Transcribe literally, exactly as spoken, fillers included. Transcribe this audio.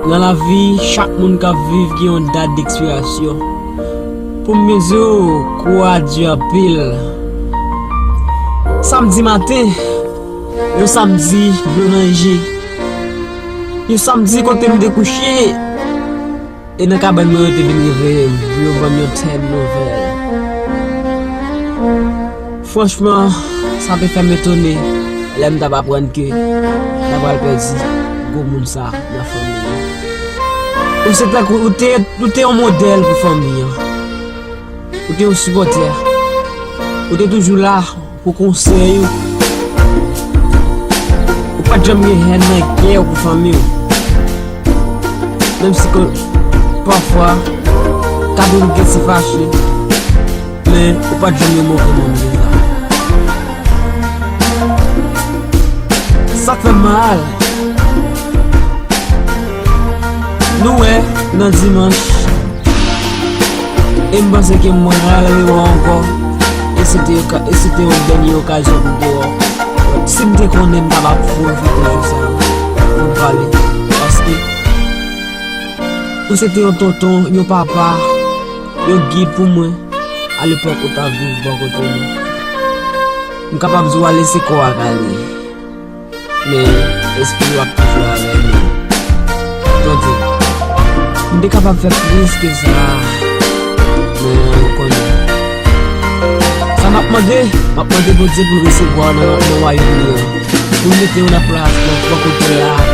Nan lavi, chak moun k ap viv gen yon dat dekspirasyon. Pou m byen di w, kou a di anpil. Samdi maten, yon samdi dlo nan je, yon samdi kote m te kouche, e nan kabann mwen yo te vin reveye m pou yo ban m yon tèm nouvèl. Franchman, sa te fè m etone lè m t ap aprann ke m ta pral pèdi gwo moun sa nan fanmi an. Ou se tankou, ou te, ou te yon modèl pou fanmi an. Ou te yon sipòtè. Ou te toujou la pou konsèy ou. Ou pa t janm gen hèn nan kè w pou fanmi w. Menm si ke pafwa, kado nou gen se fache, men ou pa t janm yon move manm deja. Sa fè m mal. Nou wè, nan dimanch, e m panse ke mwen al rewè ankò. E se te oka-, e se te yon dènye okazyon pou m te wè w. Si m te konnen m ta p ap pwofite jou sa a pou m pale. Paske ou se te yon tonton, yon papa, yon gid pou mwen alepòk ou t ap viv bò kote nou. M kapab di w ale se kò a k ale. Men espri w ap toujou avè nou. Tande, m te kapab fè plis ke sa, men ou konnen. Sa m ap mande, m ap mande Bondye pou l resevwa w nan, nan wayòm li an. Pou l mete w nan plas, nan, nan kote l la,